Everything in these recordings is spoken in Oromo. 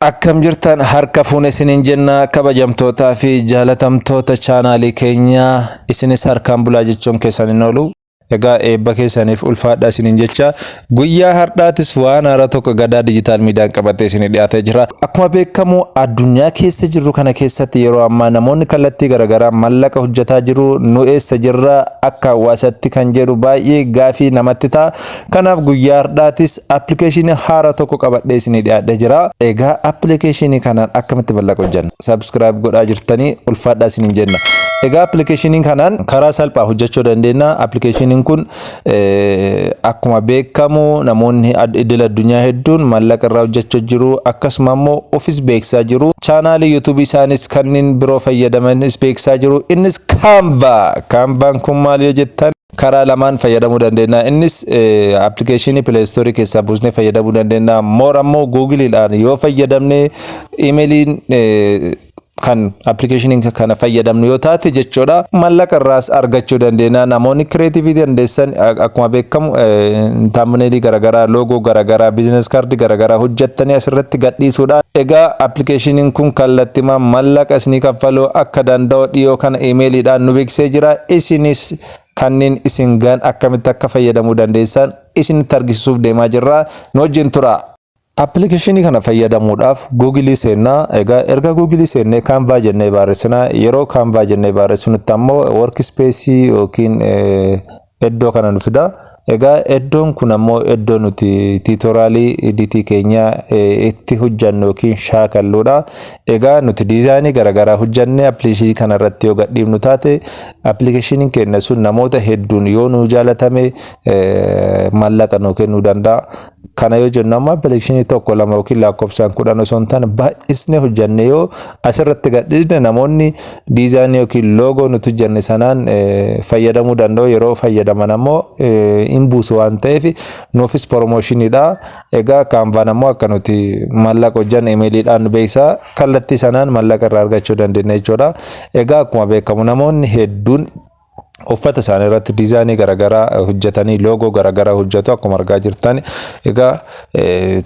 Akkam jirtan, harka fuune isiniin jenna. Kabajamtootaa fi jaalatamtoota chaanaalii keenyaa, isinis harkaan bulaa jechuun keessan hin oolu. Egaa eebba keessaniif ulfaadhaa isiniin jecha, guyyaa har'aatis waan haaraa tokko Gadaa Digital Mediaan qabatee isinii dhiyaatee jira. Akkuma beekamu, addunyaa keessa jirru kana keessatti yeroo ammaa namoonni kallattii garaagaraa mallaqa hojjetaa jiru. Nu eessa jirra akka hawaasatti kan jedhu baay'ee gaafii namatti ta'a. Kanaaf guyyaa har'aatis appilikeeshinii haaraa tokko qabadhee isinii dhiyaadhee jira. Egaa appilikeeshinii kanaan akkamitti mallaqa hojjenna? Subscribe godhaa jirtanii, ulfaadhaa isiniin jenna. Egaa appilikeeshinii kanaan karaa salphaa hojjechuu dandeenya. Appilikeeshiniin kun akkuma beekamu namoonni idil addunyaa hedduun mallaqa irraa hojjechuu jiru. Akkasuma immoo ofis beeksisaa jiru. Chaanaalii YouTubeii isaanis kanneen biroo fayyadamanis beeksisaa jiru. Innis Canva. Canvaan kun maal yoo jettan, karaa lamaan fayyadamuu dandeenya. Innis appilikeeshinii Play Storeii keessaa buusnee fayyadamuu dandeenya. More ammoo Googleiidhaan yoo fayyadamne, imeeliin kan appilikeeshinii kana fayyadamnu yoo taate jechuudha. Mallaqa irraas argachuu dandeenya. Namoonni creativity dandeessan, akkuma beekamu thumbnailii garaagaraa, loogoo garaagaraa, business cardii garaagaraa hojjettanii asirratti gadhiisuudhaan, egaa appilikeeshiniin kun kallattimaan mallaqa isinii kaffaluu akka danda'u dhiyoo kana imeeliidhaan nu beeksisee jira. Isinis kanneen isin gan akkamitti akka fayyadamuu dandeessan isinitti argisiisuuf deemaa jirra. Nu wajjin tura. Appilikeeshinii kana fayyadamuudhaaf Googleii seennaa. Egaa erga Googleii seennee Canva jennee barreessina. Yeroo Canva jennee barreessinutti ammoo workspaceii yookiin iddoo kana nu fida. Egaa iddoon kun ammoo iddoo nuti tutorialii editii keenya itti hojjannu yookiin shaakalluudha. Egaa nuti designii garaagaraa hojjannee appilikeeshinii kana irratti yoo gadhiifnu taate, appilikeeshiniin keenya sun namoota hedduun yoo nu jaalatame maallaqa nuu kennuu danda'a. Kana yoo jennu amma appilikeeshinii tokko, lama yookiin lakkoofsaan 10 osoo hin taane, baay'isnee hojjannee yoo asirratti gadhiisne, namoonni designii yookiin loogoo nuti hojjenne sanaan fayyadamuu danda'u. Yeroo fayyadaman ammoo hin buusu waan ta'eef nuufis promotioniidha. Egaa Canvaan ammoo akka nuti maallaqa hojjanne imeeliidhaan nu beeksisa. Kallattii sanaan maallaqa irraa argachuu dandeenya jechuudha. Egaa akkuma beekamu namoonni hedduun uffata isaanii irratti designii garaagaraa hojjetanii, loogoo garaagaraa hojjetu akkuma argaa jirtan. Egaa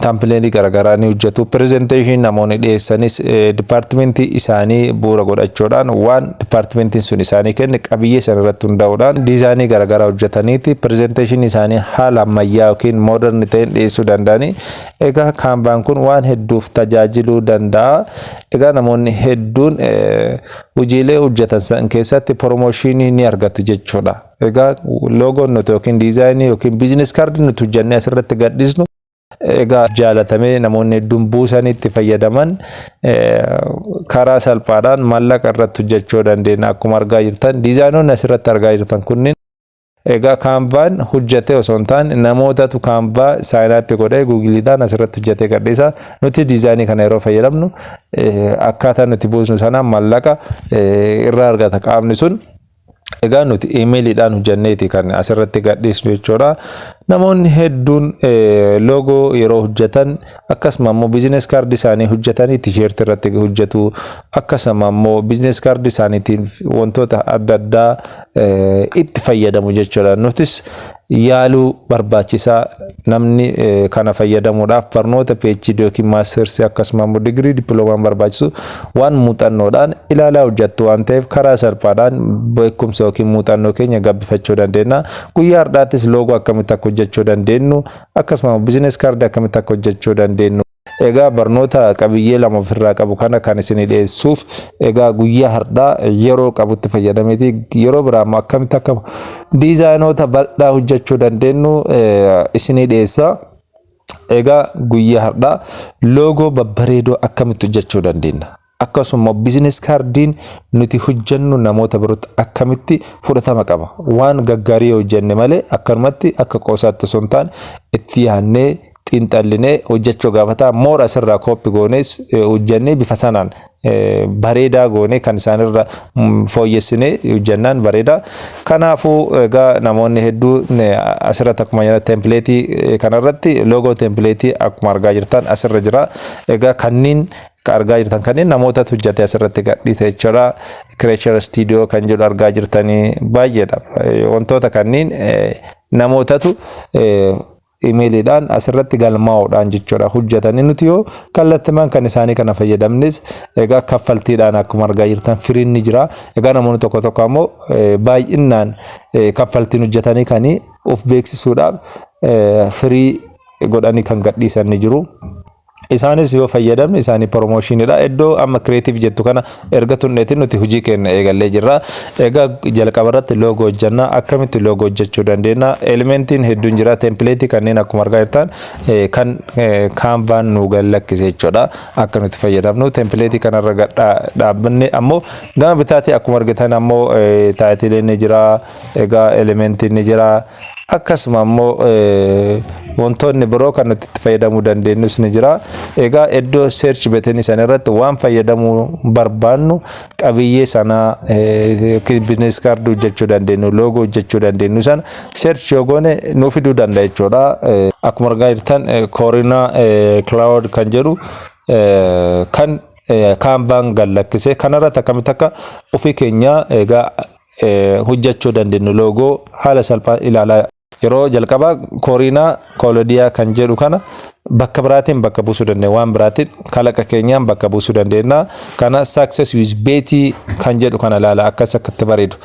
thumbnailii garaagaraa ni hojjetu. Presentation namoonni dhiyeessanis departmentii isaanii bu'uura godhachuudhaan, waan departmentiin sun isaanii kenne qabiyyee sana irratti hundaa'uudhaan designii garaagaraa hojjetaniiti presentationii isaanii haala ammayyaa yookiin modern ta'een dhiyeessuu danda'ani. Egaa Canvaan kun waan hedduuf tajaajiluu danda'a. Egaa namoonni hedduun hojiilee hojjetan san keessatti promotionii ni argatu jechuudha. Egaa loogoon nuti yookiin designii yookiin business cardii nuti hojjennee asirratti gadhiisnu egaa jaalatamee namoonni hedduun buusanii itti fayyadaman, karaa salphaadhaan maallaqa irratti hojjechuu dandeenya. Akkuma argaa jirtan, designoonni asirratti argaa jirtan kunniin egaa Canvaan hojjetee osoo hin taane, namootatu Canva sign upii godhee Googleiidhaan asirratti hojjetee gadhiisa. Nuti designii kana yeroo fayyadamnu, akkaataa nuti buusnu sanaan maallaqa irraa argata qaamni sun. Egaa nuti imeeliidhaan hojjenneeti kan asirratti gadhiisnu jechuudha. Namoonni hedduun loogoo yeroo hojjetan, akkasuma immoo business cardii isaanii hojjetanii T-shirtii irratti hojjetu, akkasuma immoo business cardii isaaniitiin wantoota adda addaa itti fayyadamu jechuudha. Nutis yaaluu barbaachisaa. Namni kana fayyadamuudhaaf barnoota PhD yookiin mastersii, akkasuma immoo digirii, dippiloomaan barbaachisu, waan muuxannoodhaan ilaalaa hojjettu waan ta'eef, karaa salphaadhaan beekumsa yookiin muuxannoo keenya gabbifachuu dandeenya. Guyyaa har'aattis loogoo akkamitti akka hojjechuu dandeenyu, akkasuma business cardii akkamitti akka hojjechuu dandeenyu. Egaa barnoota qabiyyee lama ofirraa qabu kana kan isin dhiyeessuuf egaa guyyaa har'aa yeroo qabutti fayyadameeti. Yeroo biraa immoo akkamitti akka designoota bal'aa hojjechuu dandeenyu isinii dhiyeessa. Egaa guyyaa har'aa loogoo babbareedoo akkamitti hojjechuu dandeenya? Akkasuma business cardiin nuti hojjennu namoota biratti akkamitti fudhatama qaba? Waan gaggaarii hojjenne malee akkanumatti akka qoosaatti osoo hin taane, itti yaadnee xiinxallinee hojjechuu gaafata. More asirraa copy goonees hojjennee, bifa sanaan bareedaa goonee kan isaanirra fooyyessinee hojjennaan bareeda. Kanaafuu egaa namoonni hedduu asirratti akkuma jedhan templateii kanarratti, loogoo templateii akkuma argaa jirtan asirra jira. Egaa kanneen argaa jirtan kanneen namootatu hojjete asirratti gadhiise jechuudha. Creature Studio kan jedhu argaa jirtanii baay'eedha. Wantoota kanneen namootatu Imeeliidhaan asirratti galmaa'uudhaan jechuudha hojjetanii. Nuti yoo kallattimaan kan isaanii kana fayyadamnes, egaa kaffaltiidhaan akkuma argaa jirtan firiin ni jira. Egaa namoonni tokko tokko ammoo baay'inaan kaffaltiin hojjetanii kan of beeksisuudhaaf firii godhanii kan gadhiisan ni jiru. Isaanis yoo fayyadamne isaanii promotioniidha. Iddoo amma creative jettu kana erga tunneetiin nuti hojii keenya eegallee jirra. Egaa jalqaba irratti loogoo hojjenna. Akkamitti loogoo hojjechuu dandeenya? Elementiin hedduun jira. Templateii kanneen akkuma argaa jirtan kan Canvaan nu lakkise jechuudha. Akka nuti fayyadamnu templateii kanarra dhaabbanne ammoo gama bitaatti akkuma argitan ammoo titleiin ni jira. Egaa elementiin ni jira. Akkasuma ammoo wantoonni biroo kan nuti itti fayyadamuu dandeenyus ni jira. Egaa iddoo search buttonii sana irratti waan fayyadamuu barbaannu, qabiyyee sanaa, business cardii hojjechuu dandeenyu, loogoo hojjechuu dandeenyu sana search yoo goone nuu fiduu danda'a jechuudha. Akkuma argaa jirtan Corina Cloud kan jedhu kan Canvaan gallakkise kanarratti akkamitti akka ofii keenya egaa hojjechuu dandeenyu loogoo haala salphaan ilaalaa. Yeroo jalqabaa Corina Cloud kan jedhu kana bakka biraatiin bakka buusuu dandeenya. Waan biraatiin kalaqa keenyaan bakka buusuu dandeenya. Kana "Success with Betty" kan jedhu kana ilaala, akkas akkatti bareedu.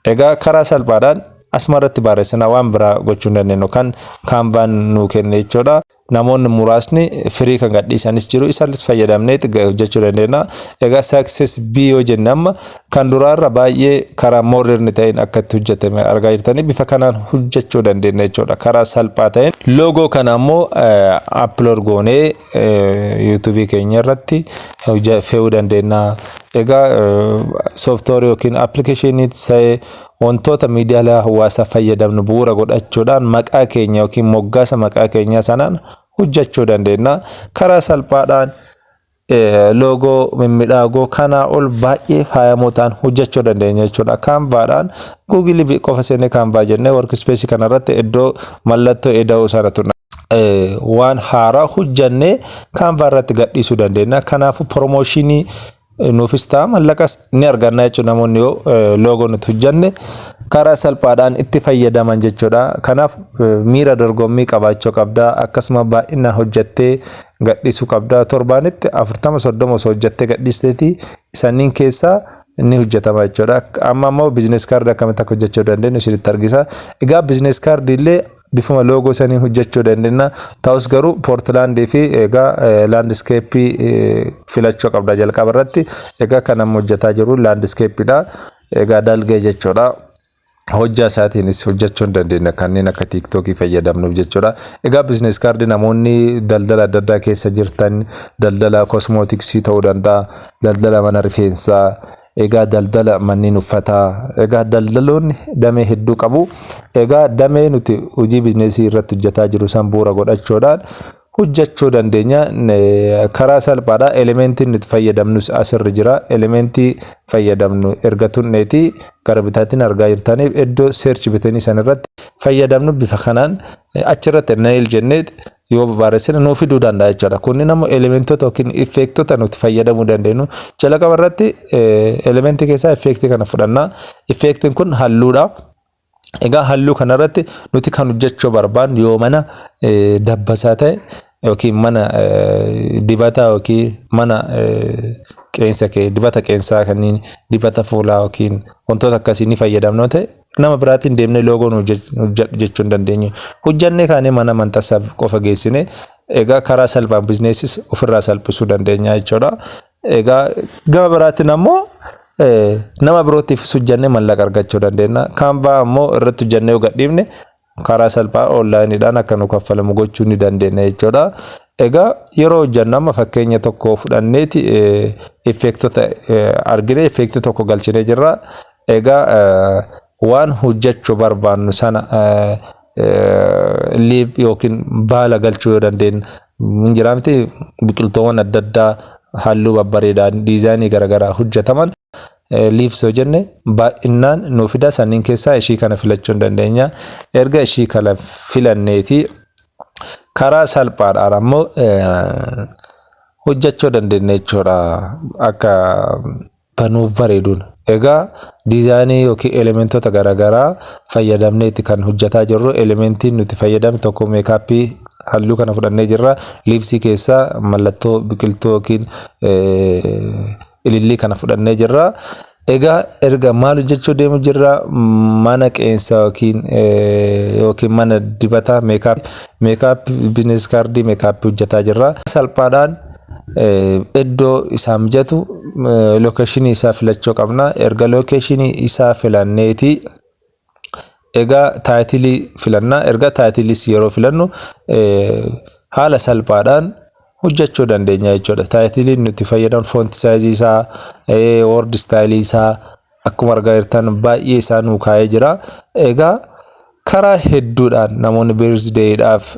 Egaa karaa salphaadhaan asuma irratti barreessina, waan biraa gochuu hin dandeenyu kan Canvaan nuu kenne jechuudha. Namoonni muraasni firii kan gadhiisanis jiru, isaanis fayyadamnee hojjechuu dandeenya. Egaa "Success B" yoo jenne amma kan duraarra baay'ee karaa modern ta'een akka itti hojjetame argaa jirtanii, bifa kanaan hojjechuu dandeenya jechuudha. Karaa salphaa ta'een loogoo kana ammoo upload goonee YouTubeii keenya irratti fe'uu dandeenya. Egaa softwareii yookiin applicationii ta'ee wantoota miidiyaalee hawaasaa fayyadamnu bu'uura godhachuudhaan maqaa keenya yookiin moggaasa maqaa keenyaa sanaan hojjechuu dandeenya. Karaa salphaadhaan loogoo mimmiidhagoo kanaa ol baay'ee faayamoo ta'an hojjechuu dandeenya jechuudha. Canvaadhaan Googleii qofa seennee Canva jennee workspaceii kanarratti iddoo mallattoo ida'uu sana tunna. Waan haaraa hojjannee Canva irratti gadhiisuu dandeenya. Kanaafuu promotionii nuufis ta'a, mallaqas ni arganna jechuudha, namoonni yoo loogoo nuti hojjanne karaa salphaadhaan itti fayyadaman jechuudha. Kanaaf miira dorgommii qabaachuu qabda. Akkasuma baay'inaan hojjattee gadhiisuu qabda. Torbaanitti 40 30 osoo hojjattee gadhiisteeti sanniin keessaa ni hojjetama jechuudha. Amma immoo business cardii akkamitti akka hojjechuu dandeenyu isinitti argisa. Egaa business cardii illee bifuma loogoo sanii hojjechuu dandeenya. Ta'us garuu portraitii fi egaa landscapeii filachuu qabda jalqaba irratti. Egaa kan amma hojjetaa jiru landscapeiidha. Egaa dalgee jechuudha. Hojjaa isaatiinis hojjechuu hin dandeenya kanneen akka TikTokii fayyadamnuuf jechuudha. Egaa business cardii namoonni daldala adda addaa keessa jirtan, daldala cosmeticsii ta'uu danda'a, daldala mana rifeensaa, egaa daldala manneen uffataa, egaa daldaloonni damee hedduu qabu. Egaa damee nuti hojii businessii irratti hojjetaa jiru san bu'uura godhachuudhaan hojjechuu dandeenya. Karaa salphaadha. Elementiin nuti fayyadamnus asirra jira. Elementii fayyadamnu erga tunneeti gara bitaatiin argaa jirtaniif iddoo search buttonii san irratti fayyadamnu bifa kanaan achirratti nail jennee yoo barreessine nuu fiduu danda'a jechuudha. Kunniin ammoo elementoota yookiin effectota nuti fayyadamuu dandeenyu. Jalqaba irratti elementii keessaa effectii kana fudhanna. Effectiin kun halluudha. Egaa halluu kanarratti nuti kan hojjechuu barbaannu yoo mana dabbasaa ta'e yookiin mana dibataa yookiin mana qeensa kee, dibata qeensaa kanneen, dibata fuulaa yookiin wantoota akkasii ni fayyadamnu ta'e, nama biraatiin deemnee loogoo nu hojjedhu jechuu hin dandeenyu. Hojjannee kaanee mana amantaa qofa geessine, egaa karaa salphaan businessis ofirraa salphisuu dandeenya jechuudha. Egaa gama biraatiin ammoo nama birootiifis hojjannee mallaqa argachuu dandeenya. Canva ammoo irratti hojjannee yoo gadhiifne karaa salphaa onlineiidhaan akka nu kaffalamu gochuu ni dandeenya jechuudha. Egaa yeroo hojjannu amma fakkeenya tokko fudhanneeti effectota argine, effectii tokko galchinee jirra. Egaa waan hojjechuu barbaannu sana leaf yookiin baala galchuu yoo dandeenye hin jira miti, biqiltoowwan adda addaa halluu babbareedaan designii garaagaraa hojjetaman leaves yoo jenne baay'inaan nuu fida. Sanniin keessaa ishii kana filachuu hin dandeenya. Erga ishii kana filanneeti karaa salphaadhaan ammoo hojjechuu dandeenya jechuudha. Akka Bifa nuuf bareeduun. Egaa diizaayinii yookiin elementoota garaagaraa fayyadamneeti kan hojjetaa jirru. Elementiin nuti fayyadamne tokko makeup halluu kana fudhannee jirra. Leaves keessaa mallattoo biqiltuu yookiin ilillii kana fudhannee jirra. Egaa erga maal hojjechuu deemu jirra? Mana qeensaa yookiin mana dibataa makeup business card makeup hojjetaa jirra. Salphaadhaan iddoo isaa mijatu location isaa filachuu qabna. Erga location isaa filanneeti egaa title filanna. Erga titleis yeroo filannu haala salphaadhaan hojjechuu dandeenya jechuudha. Titleiin nuti fayyadamnu, font size isaa, word style isaa akkuma argaa jirtan baay'ee isaa nuu kaa'ee jira. Egaa karaa hedduudhaan namoonni birthdaydhaaf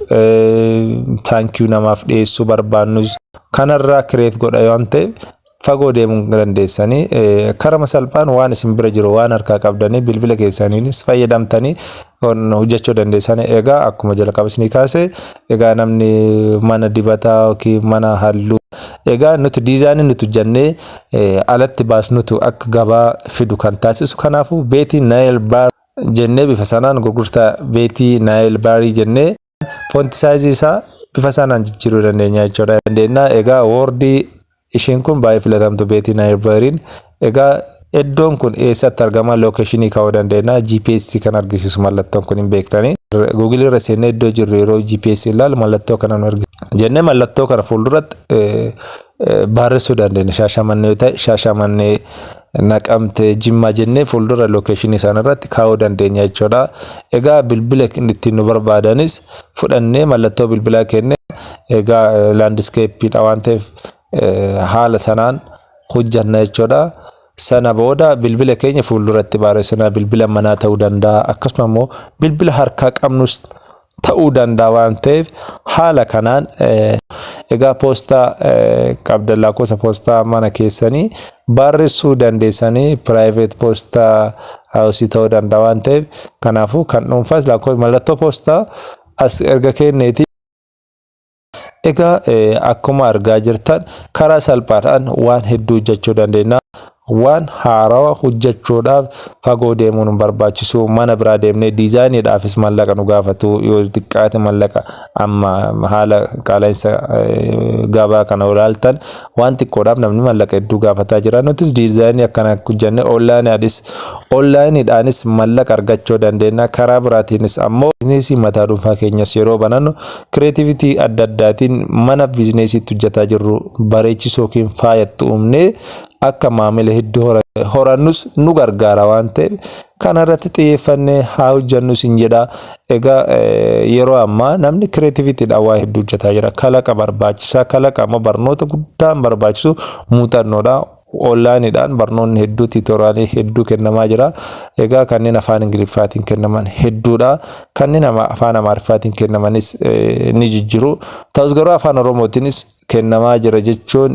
thank you namaaf dhiyeessuu barbaannus kanarraa create godha waan ta'eef, fagoo deemuu dandeessanii karama salphaan waan isin bira jiru, waan harkaa qabdanii, bilbila keessaniinis fayyadamtanii hojjechuu dandeessanii. Egaa akkuma jalqaba isinii kaase, egaa namni mana dibataa yookiin mana halluu, egaa nuti diizaayinii nuti hojjannee alatti baasnutu akka gabaa fidu kan taasisu. Kanaafuu Beetii Nail Bar jennee bifa sanaan gurgurtaa Beetii Nail Barii jennee font size isaa bifa sanaan jijjiiruu dandeenya jechuudha. Dandeenya. Egaa word ishiin kun baay'ee filatamtu, Beetii Nail Bariin. Egaa iddoon kun eessatti argama? Location kaa'uu dandeenya. GPS kan argisiisu mallattoon kun hin beektanii. Google irra seennee iddoo jirru yeroo GPS ilaalu mallattoo kana nu argisiisa. Jennee mallattoo kana fuulduratti barreessuu dandeenya. Shaashamannee yoo ta'e, Shaashamannee, Naqamtee, Jimmaa jennee fuuldura location isaan irratti kaa'uu dandeenya jechuudha. Egaa bilbila ittiin nu barbaadanis fudhannee mallattoo bilbilaa kennee, egaa landscapeiidha waan ta'eef haala sanaan hojjanna jechuudha. Sana booda bilbila keenya fuulduratti barreessina. Bilbila manaa ta'uu danda'a, akkasuma immoo bilbila harkaa qabnus ta'uu danda'a waan ta'eef, haala kanaan egaa poostaa qabdan, lakkoofsa poostaa mana keessanii barreessuu dandeessanii, private poostaa house ta'uu danda'a waan ta'eef, kanaafuu kan dhuunfaas lakkoofsa mallattoo poostaa as erga kenneeti. Egaa akkuma argaa jirtan karaa salphaadhaan waan hedduu hojjechuu dandeenya. Waan haarawaa hojjechuudhaaf fagoo deemuun nu barbaachisu. Mana biraa deemnee diizaayiniidhaafis maallaqa nu gaafatu. Yoo xiqqaate maallaqa amma haala qaala'insa gabaa kana ilaaltan waan xiqqoodhaaf namni maallaqa hedduu gaafataa jira. Nutis diizaayinii akkana hojjennee onlineiidhaanis maallaqa argachuu dandeenya. Karaa biraatiinis ammoo biizineesii mataa dhuunfaa keenyas yeroo banannu creativity adda addaatiin mana biizinesiitti hojjetaa jirru bareechisuu yookiin faayatti uumnee akka maamila hedduu horannus nu gargaara waan ta'eef, kana irratti xiyyeeffannee haa hojjennu sin jedha. Egaa yeroo ammaa namni creativitydhaan waa hedduu hojjetaa jira. Kalaqa barbaachisaa. Kalaqa ammoo barnoota guddaan barbaachisu muuxannoodha. Onlineiidhaan barnoonni hedduu, tutorial hedduu kennamaa jira. Egaa kanneen afaan Ingiliffaatiin kennaman hedduudha. Kanneen afaan Amaariffaatiin kennamanis ni jijjiru. Ta'us garuu afaan Oromootiinis kennamaa jira jechuun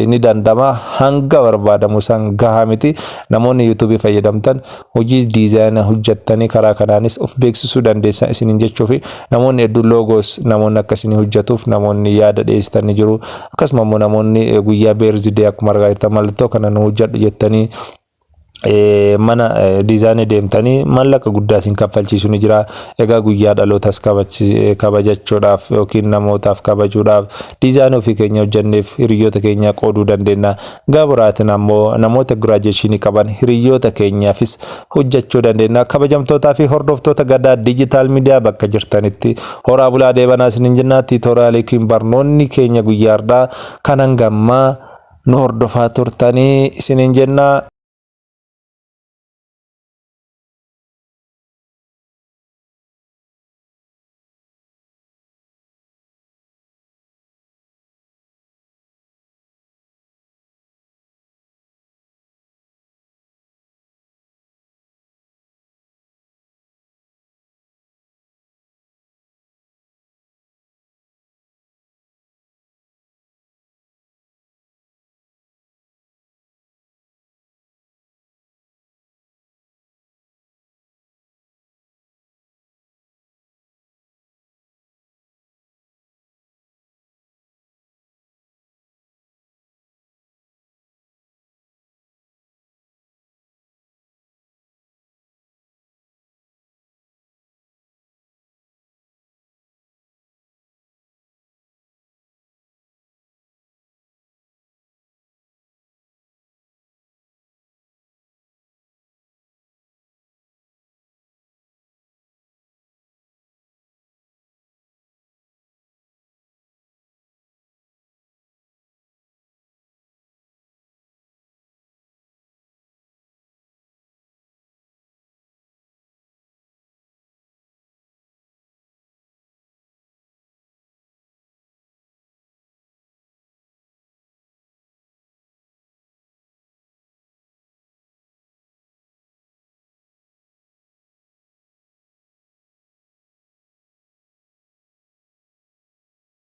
ni danda'ama. Hanga barbaadamu isaan gahaa miti. Namoonni YouTube fayyadamtan hojii diizaayina hojjettanii karaa kanaanis of beeksisuu dandeessan isiniin jechuu fi namoonni hedduun logos namoonni akkasii hojjetuuf namoonni yaada dhiyeessitan ni jiru. Akkasuma immoo namoonni guyyaa birthday akkuma argaa jirtan mallattoo kana nu hojjedhu jettanii mana diizaayinii deemtanii maallaqa guddaa isin kaffalchiisu ni jira. Egaa guyyaa dhalootas kabajachuudhaaf yookiin namootaaf kabajuudhaaf diizaayinii ofii keenya hojjenneef hiriyoota keenya qooduu dandeenya. Gabaa biraatiin ammoo namoota graduation qaban hiriyoota keenyaafis hojjechuu dandeenya. Kabajamtootaa fi hordoftoota Gadaa Digital Media, bakka jirtanitti horaa bulaa deebanaa isiniin jenna. Tutorial yookiin barnoonni keenya guyyaa har'aa kan hangammaa nu hordofaa turtanii isiniin jenna.